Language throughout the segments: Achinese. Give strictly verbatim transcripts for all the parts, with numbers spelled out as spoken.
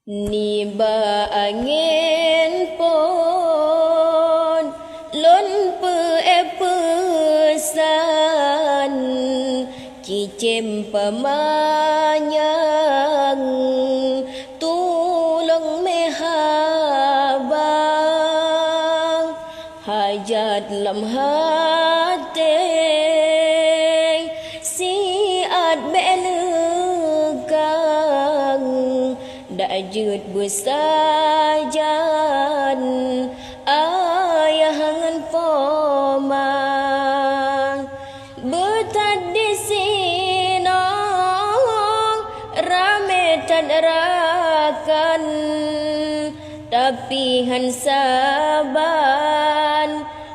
Nibak angén phon lôn peuék peusan, cicém peumanyang tulông meuhaba. Hajat lam até siat bék leukang, dak jeuet beusajan ayah ngon poma. Beuthat disinoe ramé that rakan, tapi hán saban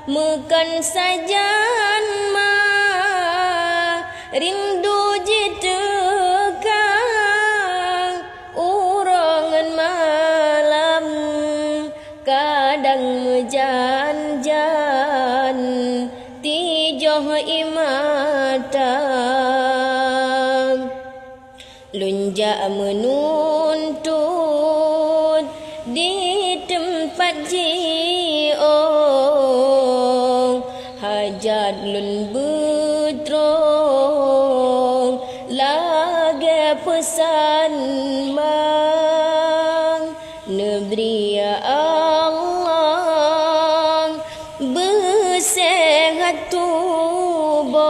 meukan sajan ma. Rindu jiteuka uroe ngon malam, kadang meujan-jan tijoh ie mata. Lôn jak meununtut di teumpat jiôh, hajat lôn beutrông lagée peusan ma. Neubri ya Allah beuseuhat tuboh,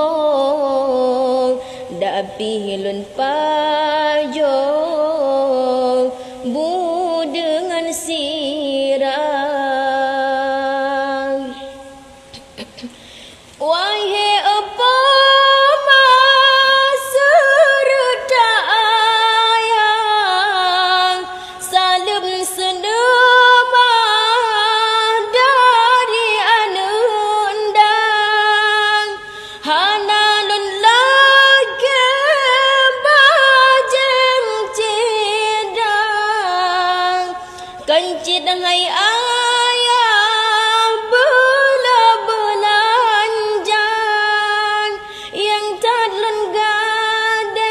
dak pih lôn pajoh bu deungon sira. Wahé poma seureuta ayah, saleuem seudeumah dari aneuk ndang. Hana lôn lakée bajeueng cidang, kan cit hai ayah beula beulanjan. Nyang that lôn gadée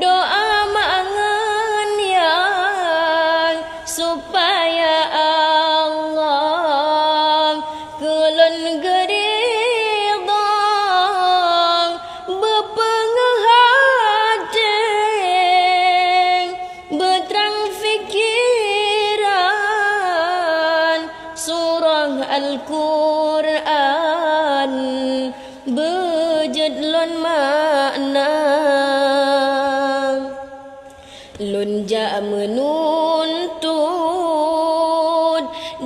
doa ma ngon yah, supaya Allah keu lôn geuridha, beupeungeuh até, beutrang pikeran. Surah Al-Qur'an beujeuet lôn makna. Lôn jak meununtut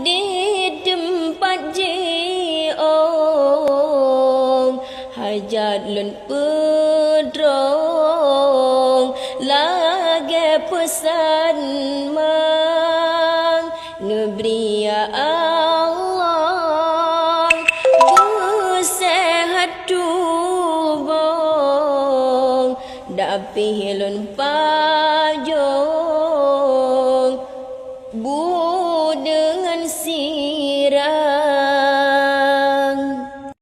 di teumpat jiôh, hajat lôn peutrông lagée peusan ma. Neubri ya Allah beuseuhat tuboh, dak pih lôn pajoh bu deungon si